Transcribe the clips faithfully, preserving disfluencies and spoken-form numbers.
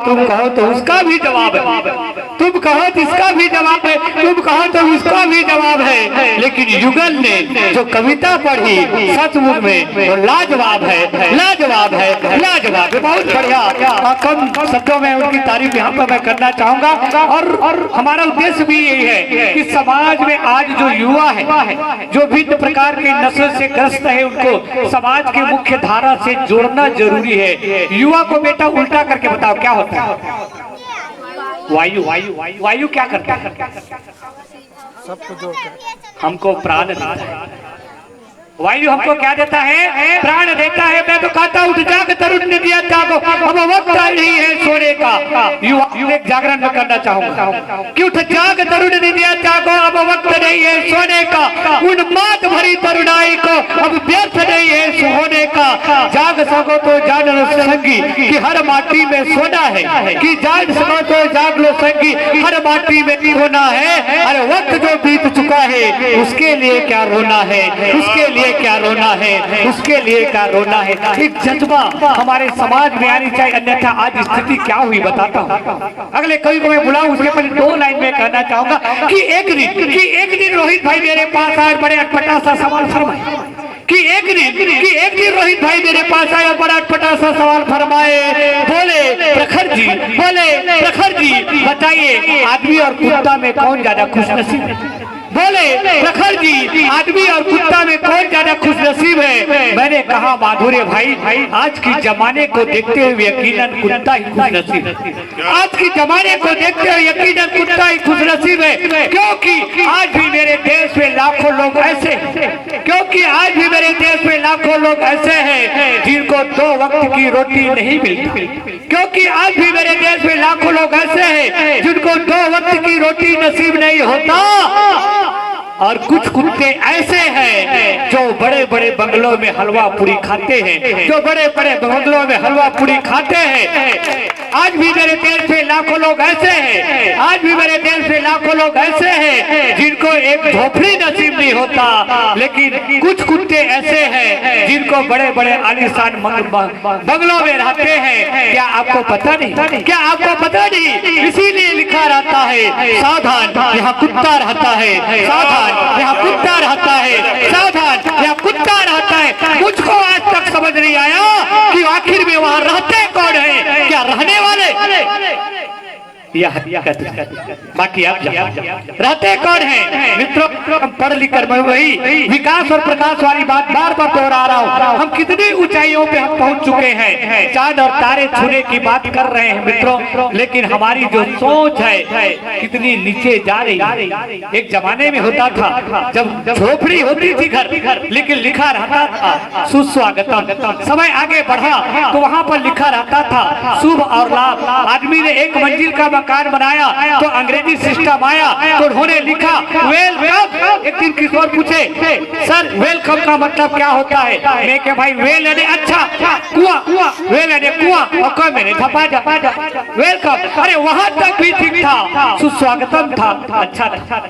तुम कहो तो उसका भी जवाब है, तुम कहो तो इसका भी जवाब है, तुम कहो तो उसका भी जवाब है। लेकिन युगल ने जो कविता पढ़ी, सचमुच में वो लाजवाब है, लाजवाब है, लाजवाब है। बहुत बढ़िया। और कम शब्दों में उनकी तारीफ यहाँ पर मैं करना चाहूंगा। और, और हमारा उद्देश्य भी यही है कि समाज में आज जो युवा है, जो विभिन्न प्रकार के नशे से ग्रस्त है, उनको समाज के मुख्य धारा से जोड़ना जरूरी है। युवा को बेटा उल्टा करके बताओ, क्या होता है? वायु, वायु, वायु, वायु क्या करता है? सबको जोड़ता है। हमको प्राण देता है। वायु हमको क्या देता है? प्राण देता है। मैं तो कहता हूँ, उठ जाग तरुण निंदिया त्यागो, अब वक्त नहीं है सोने का। युवा, एक जागरण में करना चाहूंगा कि उठ जाग तरुण निंदिया त्यागो, अब वक्त नहीं है सोने का। उन्माद भरी तरुणाई को अब व्यर्थ नहीं है सोने का। जाग सको तो जान लो संगी कि हर माटी में सोना है, कि जाग सको तो जाग लो संगी, हर माटी में सोना है। अरे वक्त जो बीत चुका है, उसके लिए क्या रोना है, उसके लिए क्या रोना है, उसके लिए क्या रोना है। एक जज्बा हमारे समाज में आनी चाहिए, अन्यथा आज स्थिति क्या हुई बताता हूँ। अगले कवि को मैं बुलाऊं, उसके पहले दो लाइन में कहना चाहूंगा कि एक दिन, कि एक दिन रोहित भाई मेरे पास आए और बड़े अटपटा सा सवाल फरमाए, कि एक दिन, कि एक दिन रोहित भाई मेरे पास आए और बड़ा अटपटा सा सवाल फरमाए। बोले, "प्रखर जी, बोले, प्रखर जी, बताइए, आदमी और कुत्ता में कौन ज्यादा खुशनसीब है?" बोले, "प्रखर जी, आदमी और कुत्ता में कौन ज्यादा खुशनसीब है?" मैंने कहा, "माधुर्य भाई, आज की जमाने को देखते हुए यकीनन कुत्ता ही खुशनसीब है।" आज के जमाने को देखते हुए यकीनन कुत्ता ही खुशनसीब है, क्योंकि आज भी मेरे देश में लाखों लोग ऐसे हैं, क्योंकि आज भी मेरे देश में लाखों लोग ऐसे हैं जिनको दो वक्त की रोटी नहीं मिलती, क्योंकि आज भी मेरे देश में लाखों लोग ऐसे हैं जिनको दो वक्त की रोटी नसीब नहीं होता। और कुछ कुत्ते ऐसे हैं जो बड़े बड़े बंगलों में हलवा पूरी खाते हैं, जो बड़े बड़े बंगलों में हलवा पूरी खाते हैं। आज भी मेरे देश में लाखों लोग ऐसे हैं, आज भी मेरे देश में लाखों लोग ऐसे हैं जिनको एक झोपड़ी नसीब नहीं होता, लेकिन कुछ कुत्ते ऐसे हैं जिनको बड़े बड़े आलीशान मंग-, बंगलों में रहते हैं। क्या आपको पता नहीं? क्या आपको पता नहीं? इसीलिए लिखा रहता है, "सावधान, यहाँ कुत्ता रहता है, सावधान, यहाँ कुत्ता रहता है, सावधान, यहाँ कुत्ता रहता है।" मुझको आज तक समझ नहीं आया कि आखिर में वहाँ रहते कौन है, क्या रहने वाले? यह हकीकत है। बाकी आप जाओ। रहते कौन हैं? मित्रों, हम पढ़ लिख कर, मैं वही विकास और प्रकाश वाली बात बार बार दोहरा रहा हूँ। हम कितनी ऊंचाइयों पे हम पहुंच चुके हैं, चांद और तारे छूने की बात कर रहे हैं मित्रों, लेकिन हमारी जो सोच है कितनी नीचे जा रही है। एक जमाने में होता था, जब झोपड़ी होती थी घर, लेकिन लिखा रहता था सुस्वागतम। समय आगे बढ़ा तो वहां पर लिखा रहता था शुभ और लाभ। आदमी ने एक मंजिल का मकान बनाया तो अंग्रेजी सिस्टम आया तो उन्होंने लिखा वेलकम। एक दिन किशोर पूछे, "सर, वेलकम का मतलब क्या होता है?" मैं कहा, "भाई, वेल यानी अच्छा, कुआं, वेल यानी कुआं, और कम यानी धपाजा।" वेलकम। अरे, वहां तक भी ठीक था, सुस्वागतम था, अच्छा था,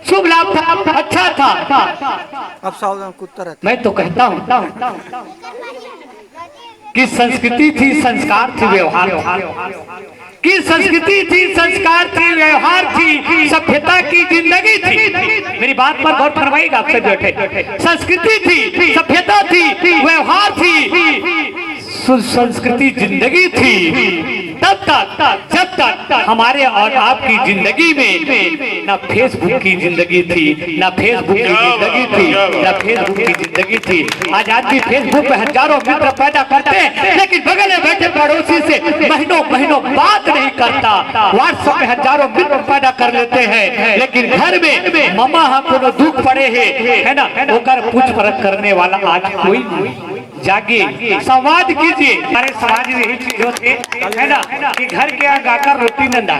शुभ लाभ था, अच्छा था। अब सावधान, कुत्ता रहता है। मैं तो कहता हूँ कि संस्कृति थी, संस्कार थी, व्यवहार था। कि संस्कृति थी, संस्कार थी, व्यवहार थी, सभ्यता की जिंदगी थी। मेरी बात पर गौर फरमाइएगा, आप सब बैठे। संस्कृति थी, सभ्यता थी, व्यवहार थी, सुसंस्कृति जिंदगी थी। तब तक, जब तक हमारे और आपकी जिंदगी में ना Facebook की जिंदगी थी, ना Facebook की जिंदगी थी, ना Facebook की जिंदगी थी। आज आदमी Facebook पे हजारों मित्र पैदा करते हैं, लेकिन बगल में बैठे पड़ोसी से महीनों महीनों बात नहीं करता। WhatsApp पे हजारों मित्र पैदा कर लेते हैं, लेकिन घर में ममा हा कोनो दुख पड़े है, है ना, ओकर पूछ परख करने वाला आज कोई नहीं। जागे, संवाद कीजिए। हमारे समाज में यही चीज होती है, है ना, कि घर के आगे आकर रोटी नंदा,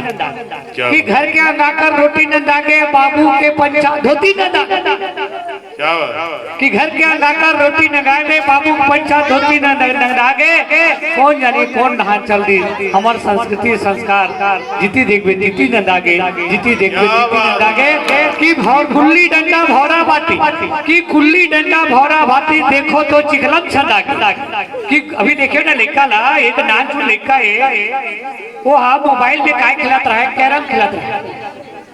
क्या कि घर के आगे आकर रोटी नंदा के बाबू के पंचा धोती नंदा, क्या बात? कि घर के आगे आकर रोटी नंगाए में बाबू के पंचा धोती नंदा, नंदा के कौन जानी कौन नहा चल दी। हमार संस्कृति संस्कार जिती देखबे तिती नंदा गे, जिती देखबे तिती नंदा गे। कि भौ-, गुल्ली डंडा भौरा बाटी, कि गुल्ली डंडा भौरा बाटी, देखो तो चिखलम छंदा गे। कि अभी देखियो ना लइका ला, एक नान चु लइका है, वो हा मोबाइल में काय खेलत रहे, कैरम खेलत रहे।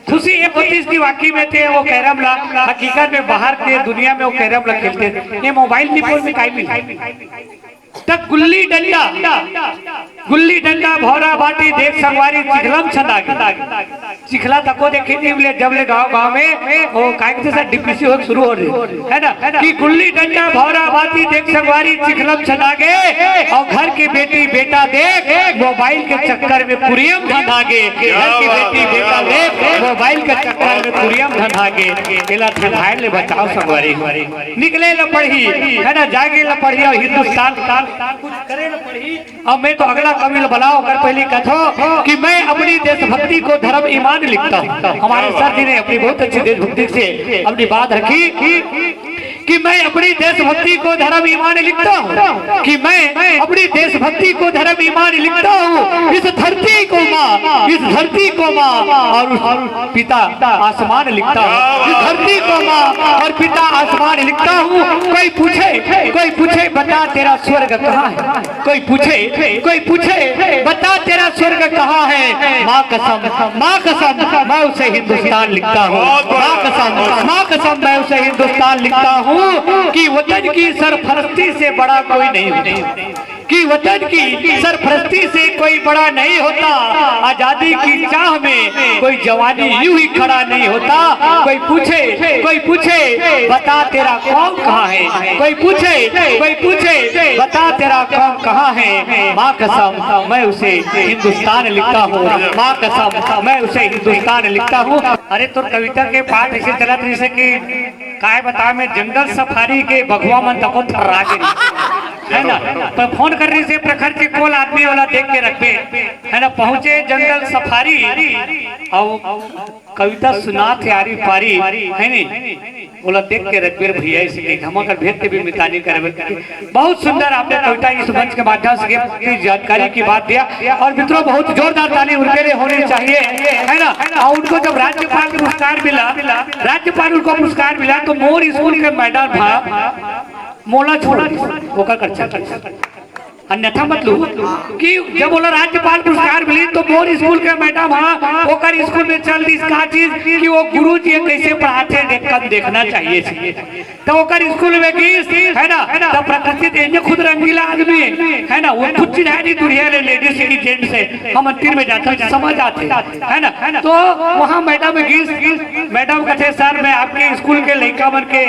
खुशी ये होती कि वाकई में ते वो कैरम ला, हकीकत में बाहर के दुनिया में वो कैरम ला खेलते। ये मोबाइल नहीं, फोन में काय मिला? त गुल्ली डंडा, गुल्ली डंडा, भौरा बाटी, देख संगवारी, चिखलम छंदा गे। चिखला तको देखे नहीं मिले, जब ले गांव गांव में वो काय कहते सर, डीपीसी हो शुरू हो रही है ना, कि गुल्ली डंडा, भौरा बाती, देख संगवारी, चिखलम छंदा गे। और घर की बेटी बेटा देख, मोबाइल के चक्कर में कुरियम धंधा गे। घर की बेटी बेटा देख, मोबाइल के चक्कर में कुरियम धंधा गे। एला धंधाए ले बचाओ संगवारी, निकले ल पड़ही है ना, जागे ल पड़ही और हिंदुस्तान कुछ करे ल पड़ही। अब मैं तो अगला कवि ल बुलाओ, अगर पहली कथो कि मैं अपनी देशभक्ति को धर्म ईमान लिखता हूँ। हमारे सर जी ने अपनी बहुत अच्छी देशभक्ति से अपनी बात रखी कि मैं अपनी देशभक्ति को धर्म ईमान लिखता हूँ, कि मैं अपनी देशभक्ति को धर्म ईमान लिखता हूँ। इस धरती को माँ, इस धरती को माँ और उस पिता आसमान लिखता हूँ। इस धरती को माँ और पिता आसमान लिखता हूँ। कोई पूछे, कोई पूछे, बता तेरा स्वर्ग कहाँ है? कोई पूछे, कोई पूछे, बता तेरा स्वर्ग कहाँ है? माँ कसम, माँ कसम, मैं उसे हिंदुस्तान लिखता हूँ। माँ कसम, माँ कसम, मैं उसे हिंदुस्तान लिखता हूँ कि वतन की सरफरस्ती से बड़ा कोई नहीं होता, कि वतन की सरफरस्ती से कोई बड़ा नहीं होता। आजादी की चाह में कोई जवानी यूं ही खड़ा नहीं होता। कोई पूछे, कोई पूछे, बता तेरा कौम कहाँ है? कोई पूछे, कोई पूछे, बता तेरा कौम कहाँ है? माँ कसम, मैं उसे हिंदुस्तान लिखता हूँ। माँ कसम, मैं उसे हिंदुस्तान लिखता हूँ। अरे, तोर कविता के पाठ ऐसे चलत रहिसे कि काय बता, मैं जंगल सफारी के बघवा मन तको थर्रा गे रहिस, है ना? पर फोन कर रहिसे प्रखर के कोल आदमी वाला देख के रखबे, है ना? पहुंचे जंगल सफारी, अउ कविता सुनाथे आरी पारी, है नी? ओला देख के रखबे भैया, इसे कही धमाकर भेद के भी मितानी करबे। बहुत सुंदर आपने कविता इस मंच के माध्यम से ये जानकारी की बात दिया। और मित्रों, बहुत जोरदार ताली उनके लिए होनी चाहिए, है ना? और उनको जब राज्यपाल पुरस्कार मिला, राज्यपाल उनको पुरस्कार मिला, तो मोर स्कूल के मैडम था, मोला छोड़ दे, ओकर कक्षा कर। अन्यथा मत लू कि जब ओला राज्यपाल पुरस्कार मिली तो मोर स्कूल के मैडम हा ओकर स्कूल में चल दिस का चीज कि वो गुरु जी कैसे पढ़ाथे, देख, कन देखना चाहिए। तो ओकर स्कूल में गिस, है ना, तो प्रकृति देख खुद रंगीला आदमी है, है ना, वो कुछ चीज है नहीं दुनिया ले लेडीज से कि जेंट्स से, हम अंतिर में जाते हैं, समझ आते हैं, है ना। तो वहाँ मैडम गिस, मैडम कथे, "सर, मैं आपके स्कूल के लइका मन के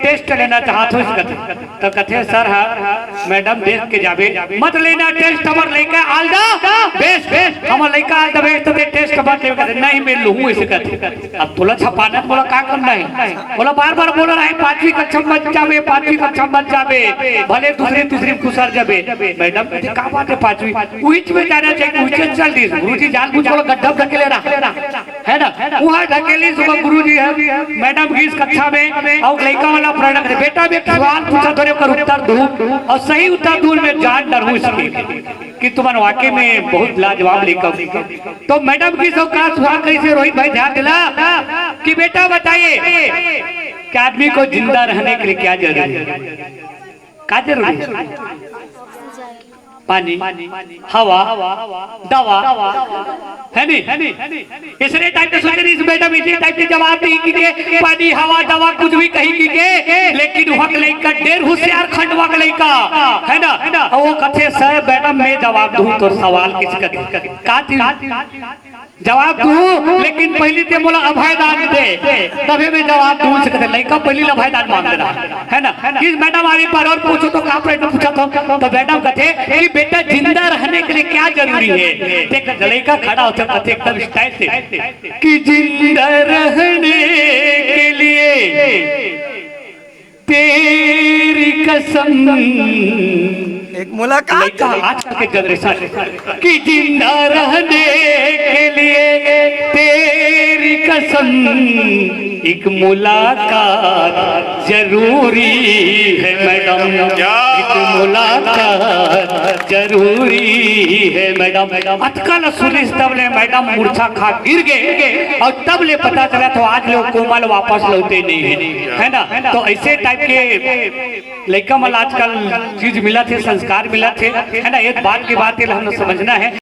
टेस्ट लेना चाहत हूँ," इस कथे। तो कथे, "सर, हाँ, मैडम देख के जाबे, मत लेना टेस्ट, हमर लइका आलदा, बेस, बेस, हमर लइका आलदा, बेस, तो टेस्ट मत लेबे," कथे, "नहीं, मैं लूहूँ," इसे कथे। अब तोला छपाना, तोला का करना है? बोला, "बार-बार बोल रहा है, पांचवी कक्षा मत जाबे, पांचवी कक्षा मत जाबे, भले दूसरी, तीसरी में खुसर जाबे।" मैडम कथे, "का बात है, पांचवी?" उहिच में जाना चाहिए, उहिच चल दिस। गुरुजी जानबूझ के गड्ढा ढकेले रहा, है ना? वहाँ ढकेलिस, वो गुरुजी है, मैडम गिस कक्षा में, अउ लइका वाला प्रेरणा करे, "बेटा, मैं एक सवाल पूछत हँव, ओकर उत्तर दू, अउ सही उत्तर दू, मैं जान डरहूँ इसके कि तुमन वाकई में बहुत लाजवाब लइका हो।" तो मैडम गिस अउ का सवाल करिस हे, रोहित भाई ध्यान दिला कि, "बेटा, बताइए कि आदमी को जिंदा रहने के लिए क्या जरूरी है?" का जरूरी है? पानी, हवा, दवा, है नी? इसने टाइप के सोचे नहीं, इस मैडम इसी टाइप के जवाब नहीं कि के पानी, हवा, दवा कुछ भी कही कि के, लेकिन वहाँ के लइका ढेर होशियार खंडवा के लइका, है ना? और वो कथे, "सर, मैडम, मैं जवाब दूँ तो सवाल किस कथे?" का चीज? जवाब दूँ, लेकिन पहली ते मोला अभय दान दे, तभे मैं जवाब दूँ, इसे कथे। लइका पहली ल अभय दान मांग रहा, है ना? कि मैडम, आगे एक बार और पूछो, तो का प्रश्न पूछा था? तो मैडम कथे कि, "बेटा, जिंदा रहने के लिए क्या जरूरी है?" देख, लइका खड़ा होथे, कथे एकदम स्टाइल से कि, "जिंदा रहने के लिए तेरी कसम।" एक मुलाकात लइका, आजकल के जनरेशन कि, "जिंदा रहने के लिए तेरी कसम, एक मुलाकात जरूरी है मैडम, क्या एक बात है। मुलाकात जरूरी है मैडम।" अतका ल सुनिस तब ले मैडम मूर्छा खा गिर गे, अउ तब ले पता चला तो आज ले वो कोमल वापस लौटे नहीं है, है ना? तो ऐसे टाइप के लइका मन आजकल चीज मिलत हे, संस्कार मिलत हे, है ना? एक बात की बात ये हमन समझना है।